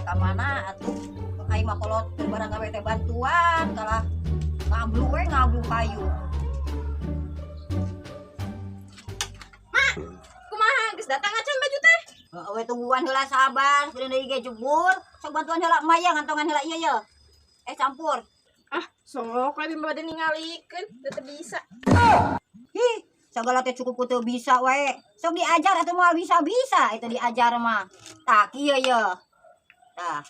Ka mana atuh? Aing mah kolot keur barang gawe teh bantuan kalah ngablu we ngablu kayu. Kumaha geus datang acan baju teh? Heeh we tungguan heula sabar, kudu deui ge jebur. Sok bantuan heula maya ngantongan heula ieu ye. Eh campur. Ah, sok we bade ningalikeun, teu bisa. Hi, sagala teh cukup ku teu bisa wae. Sok diajar atuh moal bisa-bisa itu diajar mah. Tah kieu ye. Tah.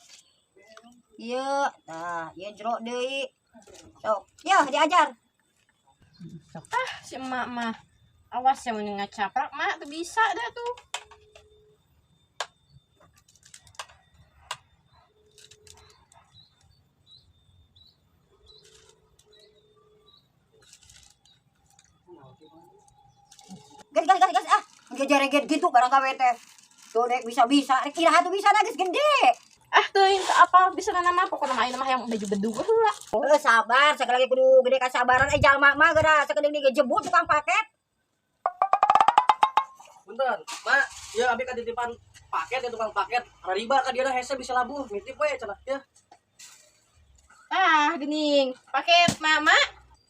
Ieu, tah, ieu jero deui. Sok, yeuh diajar. Ah, si emak mah. Awas ya mun ngacaprak mak teu bisa dah tuh. Gas gas gas gas ah. Ngejareget gitu barang gawe teh. Tuh dek bisa-bisa, rek iraha tuh bisa geus gede. Ah, teuing teu apal bisa nama pokokna mah ayeuna mah hayang baju bedug heula. Heuh sabar, sekali lagi kudu gede kasabaran eh jalma mah geura sakedeung ge jebut tukang paket. Punten, Mak, ya abi katitipan paket ya tukang paket. Rariba ka dia hese bisa labuh, nitip we cenah ya. Ah, geuning. Paket mama.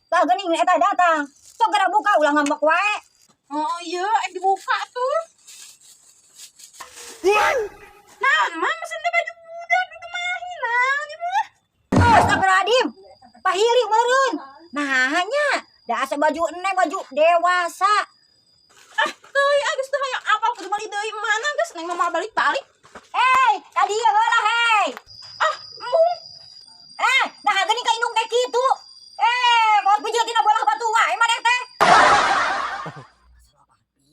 Tah geuning eta datang. Sok geura buka ulah ngambek wae. Oh iya, dibuka tuh. Nah, mama mesen teh baju budak di kemahi nah, ieu mah. Astagfirullahaladzim. Pahili meureun. Nah nya, da asa baju ene baju dewasa. Ah, teuing ah geus teu hayang apal kudu meuli deui mana geus neng mama balik-balik. Hei, tadi ieu heula hei. Ah, embung. Eh, nah geuning ka indung teh kitu. Eh, kos bijil tina bolah batu wae maneh teh.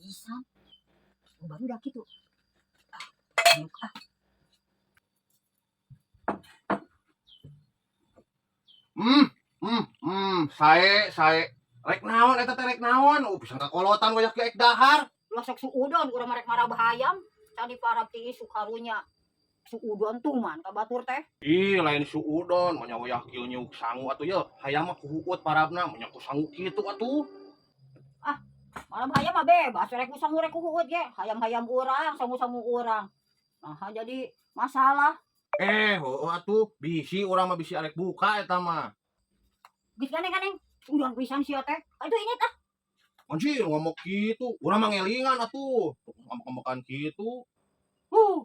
Pisan. Baru dah kitu. Ah, ah. Sae, sae. Rek naon eta teh rek naon? Oh, pisan kakolotan wayak ge ek dahar. Ulah sok suudon urang mah rek marab hayam. Tadi parab ti isuk karunya. Suudon tuman ka batur teh. Ih, lain suudon, mah nya wayak kieu nyuk sangu atuh ye. Hayam mah kuhuut parabna, mah nya ku sangu kitu atuh. Ah, marab hayam mah bebas rek ku sangu rek ku huut ge. Hayam-hayam urang, sangu-sangu urang. Nah, jadi masalah. Eh, heueuh atuh, bisi urang mah bisi arek buka eta mah. Geus ganeng-ganeng, udon pisan sia teh. Aduh ini tah. Anjir, ngomong kitu, urang mah ngelingan atuh. Ngambek-ngambekan kitu. Huh.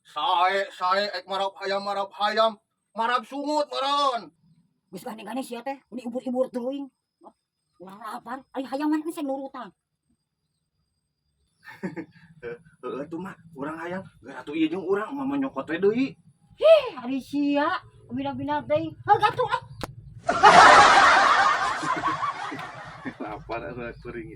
Sae, sae ek marab hayam, marab hayam. Marab sungut meureun. Geus gane-gane sia teh, udah ibur-ibur teuing. Urang lapar, ari hayam mah geus nurutan. Heeh tuh mah, urang hayang. Geus atuh ieu jeung urang mah nyokot we deui. Hih, ari sia, bina-bina teuing. Heuh gatuh lah. Lapar atuh kuring.